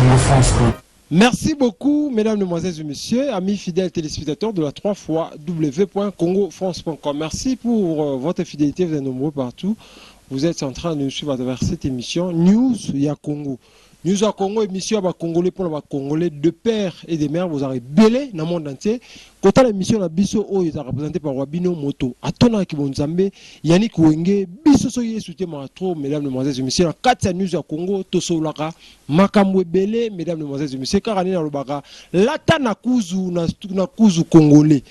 Congo France. Merci beaucoup, mesdames, mesdemoiselles et messieurs, amis fidèles téléspectateurs de la 3 fois w.congofrance.com. Merci pour votre fidélité, vous êtes nombreux partout. Vous êtes en train de nous suivre à travers cette émission News Ya Congo. News Ya Congo, émission ya Congolais pour les Congolais de père et de mère, vous avez belé dans le monde entier. Kota l'émission na biso oyo est représentée par Wabino Moto. Atona Kibonzambe, Yannick Wenge, biso so yesu te trop, mesdames, mesdemoiselles et messieurs, na kati ya News Ya Congo, tosolaka makambo ebele, mesdames, mesdemoiselles et messieurs, kaka nini alobaka, lata na kuzu na kuzu congolais,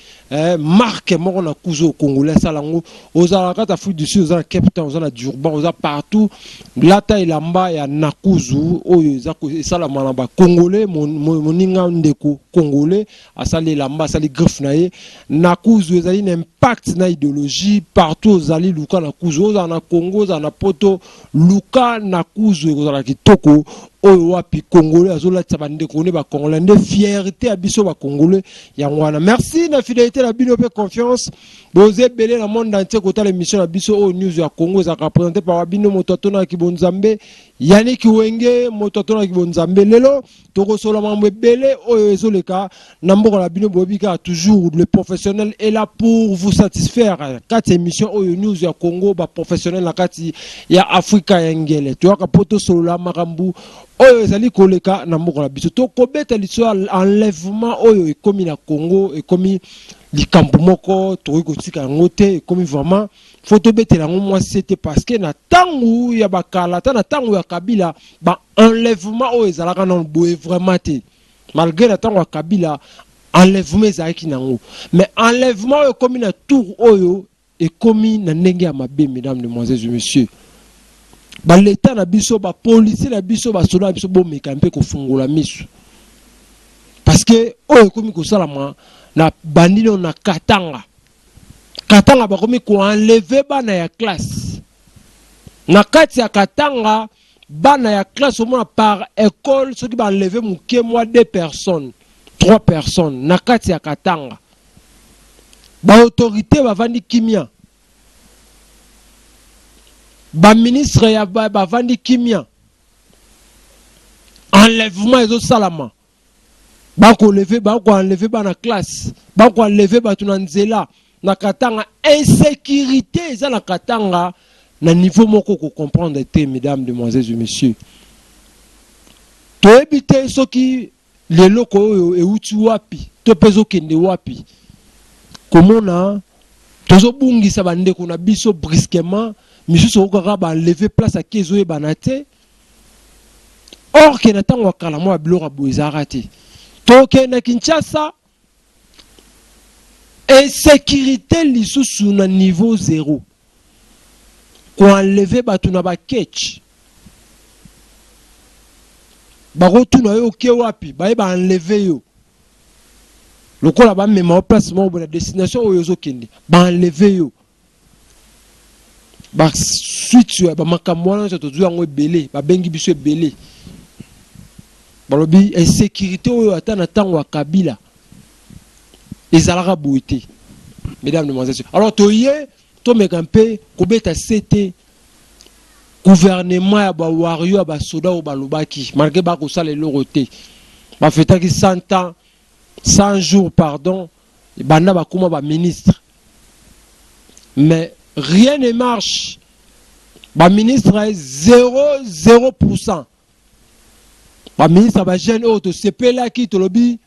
marque moko na kuzu congolais asala yango. Ozala kati Afrique du Sud, oza na Cape Town, oza na Durban, oza partout, lata elamba ya nakuzu oyo eza esalama na bacongolais. Moninga ndeko congolais asali elamba, asali griffe na ye na kuzu, ezali na impact na idéologie. Partout ozali, luka na kuzu, ozala na Congo, ozala na Poto, luka na kuzu, ekozala kitoko. Oyo wapi congolais azolatisa bandeko ne bacongolais, nde fierté ya biso bacongolais yango wana. Merci na fidélité na bino mpe confiance. Boza ebele na monde entier kotala émission na biso oyo News ya Congo, ezalaka présenté par bino moto atonaki bonzambe, Yannick Wenge, moto atonaki bonzambe. Lelo tokosola makambo ebele oyo ezoleka na mboka na bino. Boyebi kaka, toujours le professionnel est là pour vous satisfaire. Kati ya émission oyo News ya Congo, baprofessionnel na kati ya Afrika ya ngele, toyaka mpo tosolola makambo oyo ezali koleka na mboka na biso. Tokobeta liso ya enlèvement oyo ekomi na Congo, ekomi likambo moko tokoki kotika yango te. Ekomi vraiment faut tobetela yango mwasi te, parce que na ntango ya bakala, ata na ntango ya Kabila, ba enlèvement oyo ezalaka nano boye vraiment te. Malgré na ntango ya Kabila enlèvement ezalaki nango, mais enlèvement oyo ekomi na tour oyo ekomi na ndenge ya mabe. Mesdames, mesdemoiselles et messieurs, baleta na biso, bapolisier na biso, basoda na biso, bomeka mpe kofungola miso, parce que oyo ekomi kosalama na bandino na Katanga. Katanga bakomi koenlever bana ya classe. Na kati ya Katanga, bana ya classe, omona par école soki baenlever moke mwa deux personnes, trois personnes. Na kati ya Katanga, baautorité bavandi kimia, baministre ya bavandi kimia. Enlèvement ezosalama, bakoenlever, bakoenlever bana classe, bakoenlever bato na nzela na Katanga. Insécurité eza na Katanga na niveau moko kocomprendre te. Mesdames, demoiselles et messieurs, toyebi te soki leloko oyo euti wapi to mpe ezokende wapi. Komona tozobungisa bandeko na biso brusquement, misusu okokaka baenlever, place ake ezoyebana te. Or ke na ntango ya kala mwa biloko ya boye ezalaka te. Tokende Kinshasa, insécurité lisusu na niveau zéro, koenlever bato na baketch, bakotuna yo oke wapi, baye baenlever yo lokola bamema yo place moko boye na destination oyo ozokende, baenlever yo. Basuite ya bamakambo wana nyonso, tozwi yango ebele, babengi biso ebele, balobi insécurité oyo ata na ntango ya Kabila ezalaka boye te. Mesdames, demoiselles, alors toye tomeka mpe kobeta sete gouvernement ya bawario, ya basoda oyo balobaki, malgré bakosala eloko te, bafetaki 100 ans, 100 jours pardon, banda bakóma baministre, mais rien ne marche. Baministre 0 0. Baministre ya bajeune oyo tosepelaki, tolobi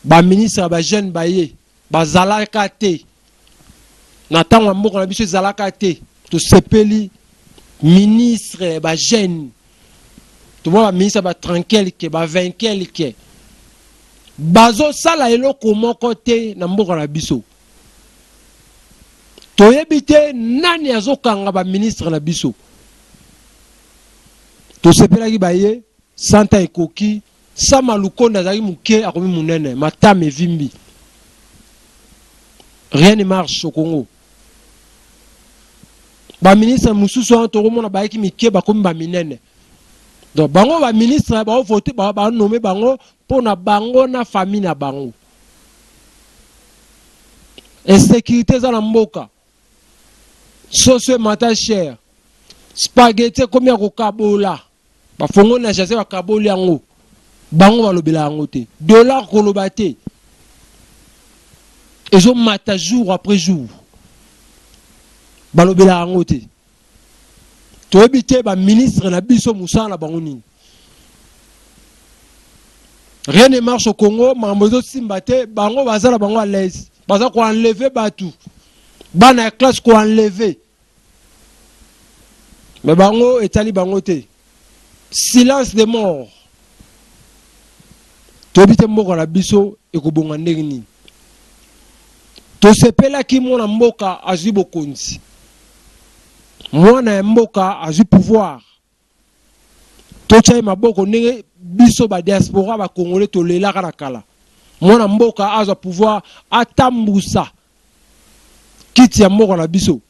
baministre ya bajeune baye bazalaka te na ntango ya mboka na biso, ezalaka te. Tosepeli ministre ya bajeune, tomona baministre ya ba30 quelque, ba20 quelque, bazosala eloko moko te na mboka na biso. Toyebi te nani azokanga baministre na biso. Tosepelaki baye santa ekoki. Sama Lukonde azalaki moke, akomi monene, matama evimbi. Rien ne marche au Congo. Baministre mosusu wana tokomona bayaki mike, bakomi baminene. Donc bango baministre baovote, banommer bango mpo na bango na famille na bango. Insécurité eza na mboka, soso emata cher, spaghetti ekomi ya kokabola. Bafongoli na jase, bakaboli yango, bango balobela yango te. Dollar koloba te, ezomata jour après jour, balobela yango te. Toyebi te baministre na biso mosala na bango nini. Rien ne marche au Congo, makambo ezosimba te. Bango baza na bango à l'aise, baza koenlever bato, bana ya classe koenlever, mais bango etali bango te. Silence de mort. Toyebi te mboka na biso ekobonga ndenge nini. Tosepelaki mwana mboka azwi bokonzi, mwana ya mboka azwi pouvoir, totya ye maboko ndenge biso badiaspora bacongolais tolelaka na kala, mwana mboka azwa pouvoir, atambusa kiti ya mboka na biso.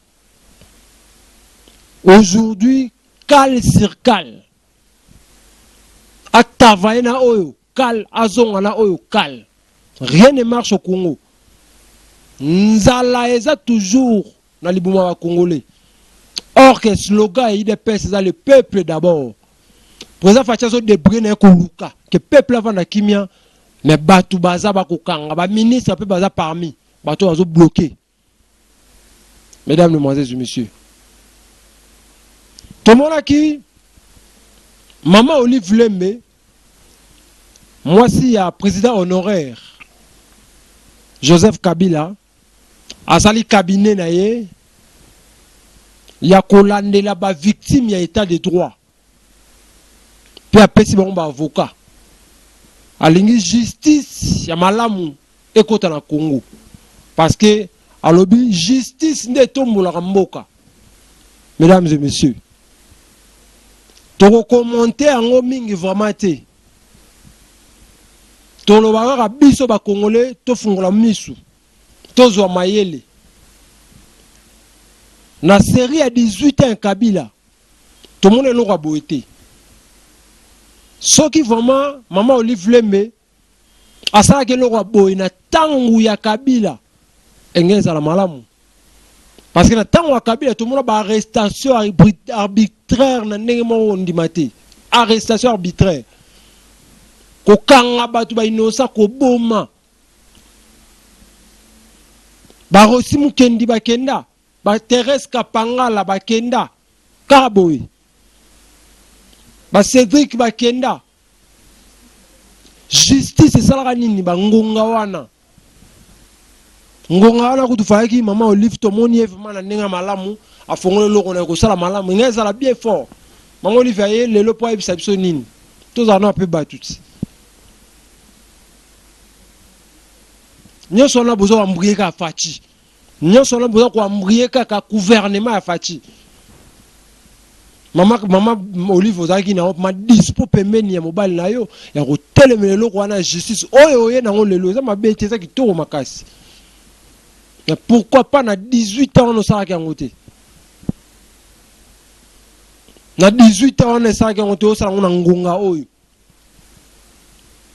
Aujourd'hui, cale sur cale, atravaille na oyo kale, azonga na oyo kale. Rien ne marche au Congo. Nzala eza toujours na libuma ya Congolais, or que slogan ya UDPS eza "le peuple d'abord". Président Fatshi azodébrouiller na ye koluka ke peuple avanda kimia, mais bato baza bakokanga, baministre mpe baza parmi bato bazobloquer. Mesdames, mesdemoiselles et messieurs, tomonaki mama Olive Lembe, mwasi ya président honoraire Joseph Kabila, asali cabinet na ye ya kolandela bavictime ya état de droit, mpe apesi bango baavocat. Alingi justice ya malamu ekɔta na Congo, parce que alobi justice nde etombolaka mboka. Mesdames et messieurs, tokocommenter yango mingi vraiment te. Toloba kaka biso bacongolais tofungola misu, tozwa mayele. Na série ya 18 ans Kabila, tomona eloko ya boye te. Soki vraiment mama Olive Lembe asalaki eloko ya boye na ntango ya Kabila, enge ezala malamu, parce que na ntango ya Kabila tomona baarrestation arbitraire na ndenge moko ondima te. Arrestation arbitraire, kokanga bato bainnocent, koboma barosi Mukendi, bakenda baTherese Kapangala, bakenda kaka boye, baCédrik bakenda. Justice esalaka nini bangonga wana? Ngonga wana kutu fayaki mama Olive, tomoni ye vraiment na ndenge ya malamu, afongoli eloko na ye kosala malamu, ngai ezala bien fort. Mama Olive aye lelo mpo ayebisa biso nini? Tozala na mpe bato ti nyonso wana boza koembrouiller kaka Fatshi, nyonso wana boza koembrouiller kaka gouvernement ya Fatshi. Mama, mama Olive, ozalaki na ma dispo pembeni ya mobali na yo ya kotelemela eloko wana. Justice oyo oye nango lelo eza mabe te, eza kitoko makasi, mais pourquoi pas na 18 ans wana osalaki yango te? Na 18 ans wana esalaki yango te, osala yango na ngonga oyo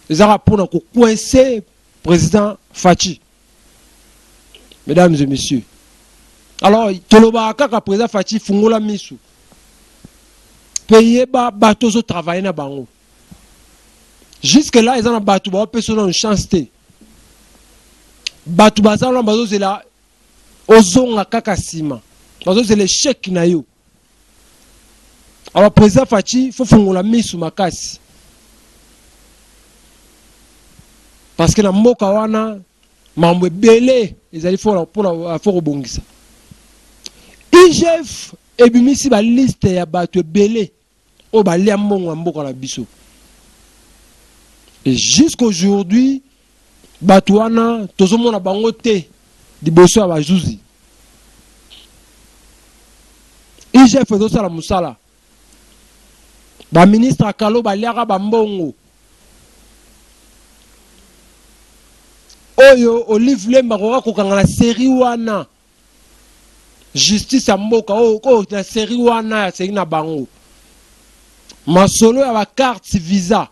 ezaka mpona kocoincer président Fatshi. Mesdames et messieurs, alors tolobaka kaka président Fatshi, fungola misu mpe yeba bato ozotravailler na bango. Jusque là eza na bato baopesa nano chance te. Bato baza wana, bazozela ozonga kaka nsima, bazozela échec na yo. Alors président Fatshi, faut fungola misu makasi, parce que na mboka wana makambo ebele ezali mpona faut kobongisa. IGF ebimisi baliste ya bato ebele oyo balia mbongo ya mboka na biso, et jusqu'aujourd'hui bato wana tozomona bango te liboso ya bazuzi. IGF ezosala mosala. Baministre akalo baliaka bambongo oyo Olive Lembe akoka kokanga na série wana. Justice ya mboka oyo na série wana ya série na bango, masolo ya bacarte visa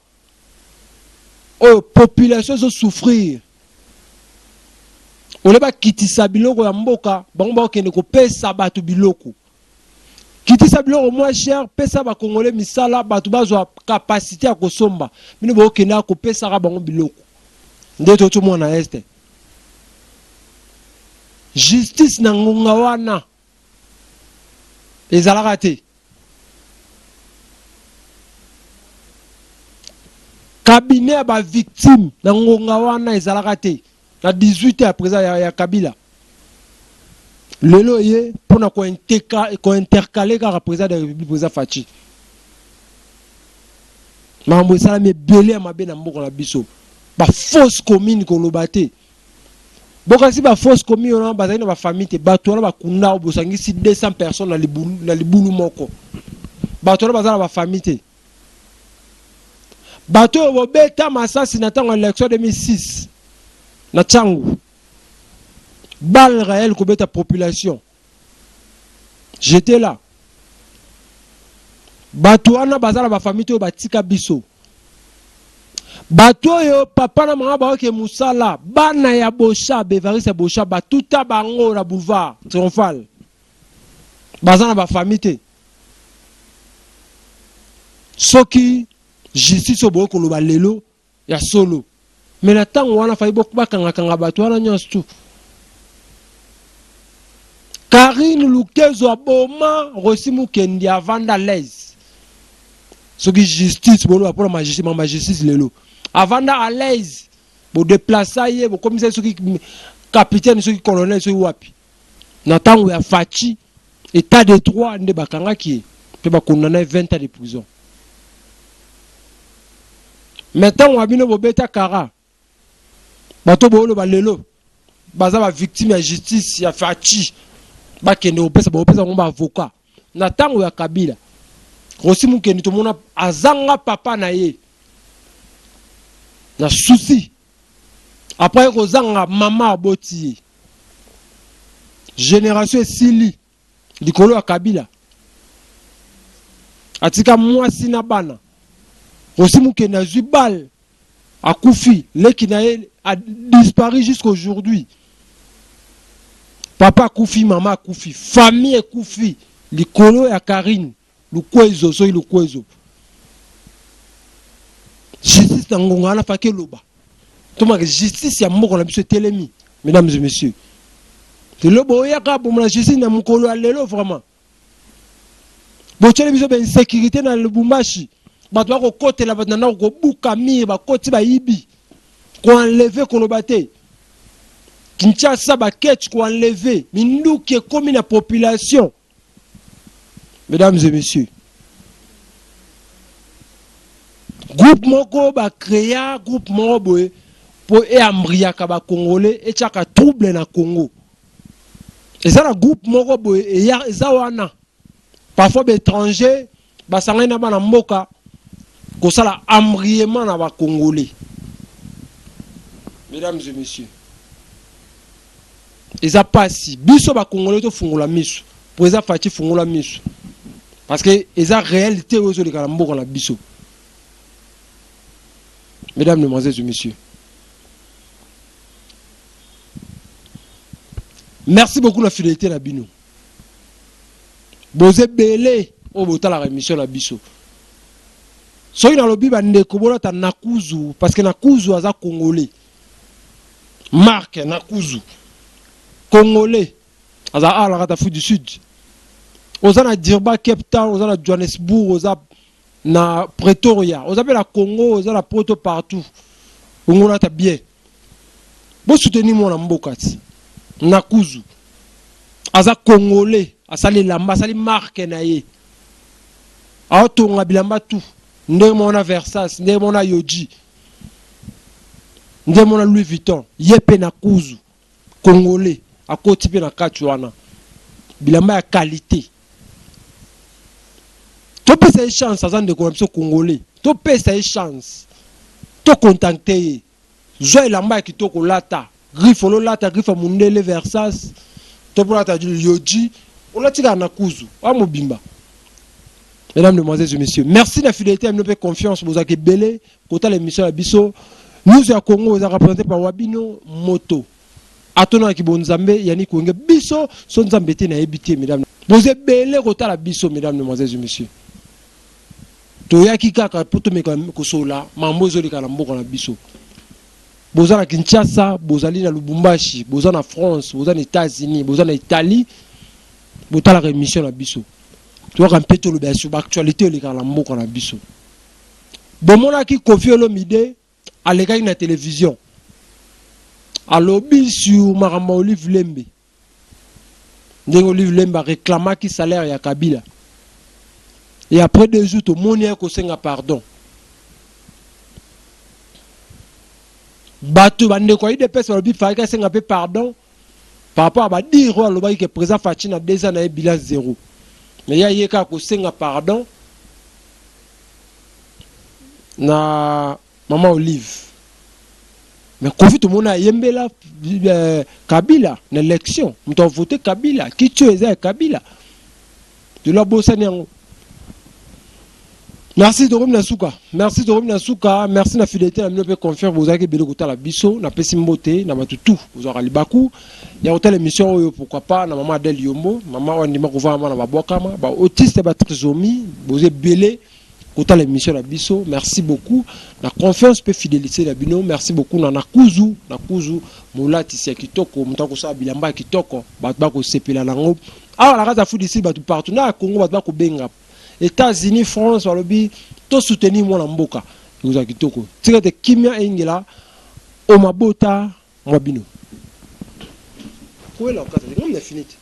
oyo population ezosouffrir, ole bakitisa biloko ya mboka, bango bakokende kopesa bato biloko. Kitisa biloko moins cher, pesa ba congolais misala, bato bazwa capacité ya kosomba. Bino bokendaka kopesaka bango biloko. Nde totomona na Est. Justice na ngonga wana ezalaka te. Cabinet ya ba victime na ngonga wana ezalaka te. Na 18 ya président ya Kabila. Lelo ye mpona kointercale kaka président de la République, président Fatshi. Makambo esalami ebele ya mabe na mboka na biso. Ba fausse commune koloba te. Bokasi ba fausse commune wana bazali na ba famille te. Bato wana bakunda oyo bosangisi 200 personnes na libulu moko. Bato wana baza na ba famille te. Bato oyo bobeta masasi na ntango ya élection 2006 na Tshangu, balle réelle kobeta population. J'étais là. Bato wana baza na ba famille te oyo batika biso. Bato oyo papa na mama baoke mosala, bana ya Bosha, Bevaris ya Bosha, batuta bango na boulevard Triomphal. Baza na ba famille te. Soki justice oyo boye koloba lelo ya solo, mais na ntango wana fai bakangakanga bato wana nyonso tu. Karine Lukezo aboma Rossy Mukendi avanda à l'aise. Soki justice boloba mpona mama justice lelo avanda à l'aise, bodeplaça ye, bokomisa ye soki capitaine, soki colonel, soki wapi. Na ntango ya Fatshi, état de droit, nde bakangaki ye mpe bakondana ye 20 ans de prison. Mais ntango ya bino bobeta kara bato booloba lelo baza bavictime ya justice ya Fatshi, bakende kopesa, bakopesa bango baavocat. Na ntango ya Kabila, Rossy Mukendi tomona azanga papa na ye na souci, après kozanga mama aboti ye, génération esili likolo ya Kabila. Atika mwasi na bana. Rossy Mukendi azwi balle, akufi. Leki na ye a disparu jusqu'aujourd'hui. Papa akufi, mama akufi, famille ekufi likolo ya Karine Lukwezo. Soki Lukwezo, justice na ngonga wana faki eloba tomaka justice ya mboka na biso etelemi. Mesdames et messieurs, lelo boyaka bomona justice na mokolo ya lelo, vraiment botyeli biso bainsécurité na Lubumbashi. Bato bakokotela bato na ndako, kobuka mire, bakoti, bayibi, koenlever, koloba te. Kinshasa, baketch, koenlever minduki ekomi na population. Mesdames et messieurs, groupe moko bacréa, groupe moko boye mpo eambriaka bacongolais, etiaka trouble na Congo. Eza na groupe moko boye eza wana, parfois baétranger basangani na bana mboka kosala embrouillement na bacongolais. Mesdames et messieurs, eza pasi. Biso bacongolais tofungola miso po eza Fatshi, fungola miso, parce que eza réalité oyo ezoleka na mboka na biso. Mesdames, mesdemoiselles et messieurs, merci beaucoup na fidélité na bino. Boza ebele oyo botalaka émission na biso. Soki nalobi bandeko bolata Nakuzu, parce que Nakuzu aza congolais, marque Nakuzu, congolais, aza awa na kati Afrique du Sud. Oza na Durban, Cape Town, oza na Johannesburg, oza na Pretoria, oza mpe na Congo, oza na poto, partout ongo olata bien. Bosoutenir mwana mboka ti Nakuzu aza congolais, asali elamba, asali marque na ye, aotonga bilamba tout ndenge moko na Versace, ndenge moko na Yohji, ndenge moko na Louis Vuitton. Ye mpe Nakuzu, congolais, akoti mpe na kati wana, bilamba ya qualité. Topesa ye chance, aza ndeko na biso congolais, topesa ye chance, tocontacte ye. Zwa elamba ya kitoko, lata griffe, ololata griffe ya mondele Versace to mpo olata Yohji, olati kaka na kuzu oya mobimba. Mesdames, mesdemoiselles et messieurs, merci na fidélité ya bino mpe confiance. Bozalaka ebele kotala émission ya biso. News ya Congo eza représenté par Wabino Moto atonaki bonzambe yani Kwenge. Biso so nzambe te, nayebi te. Mesdames, Boza ebele kotala biso, mesdames, demoiselles et messieurs. Toyaki kaka mpo tomeka kosola mambo ezoleka na mboka na biso. Boza na Kinshasa, bozali na Lubumbashi, boza na France, boza na États-Unis, boza na Italie, botalaka émission na biso. Toyaka mpe tolobela sur baactualité olekaka na mboka na biso. Bomonaki Koffi Olomide alekaki na télévision, alobi sur makambo ya Olive Lembe, ndenge Olive Lembe aréclamaki salaire ya Kabila. Et après 2 jours, tomoni ye kosenga pardon. Bato, bandeko ya UDPS balobi fallaki asenga mpe pardon par rapport à badires oyo alobaki ke président Fatshi na 2 ans na ye, bilan zéro. Mais ya ye kaka kosenga pardon na mama Olive. Mais Koffi, tomoni ayembela Kabila na élection, moto avote Kabila, kiti oyo eza ya Kabila, lelo abosani yango. Merci, tokomi na suka. Merci, tokomi na suka. Merci na fidélité na bino mpe confiance. Bozalaki ebele kotala biso. Napesi mbote na bato tu bozwaka libaku ya kotala émission oyo. Pourquoi pas na mama Adele Yombo, mama oyo andima kovanda mwana babwakama, baautiste, batrisomie. Boza ebele kotala émission na biso. Merci beaucoup na confiance mpe fidélité na bino. Merci beaucoup na Nakuzu, Nakuzu molatisi ya kitoko, moto akosala bilamba ya kitoko, bato bakosepela nango awa na kati ya Fudisi, bato partout na ya Congo, bato bakobenga États-Unis, France, balobi tosoutenir mwana mboka. Ekozala kitoko. Tika te kimia eyingela o mabota mwa bino. Koyela okata te, ngam na fini te.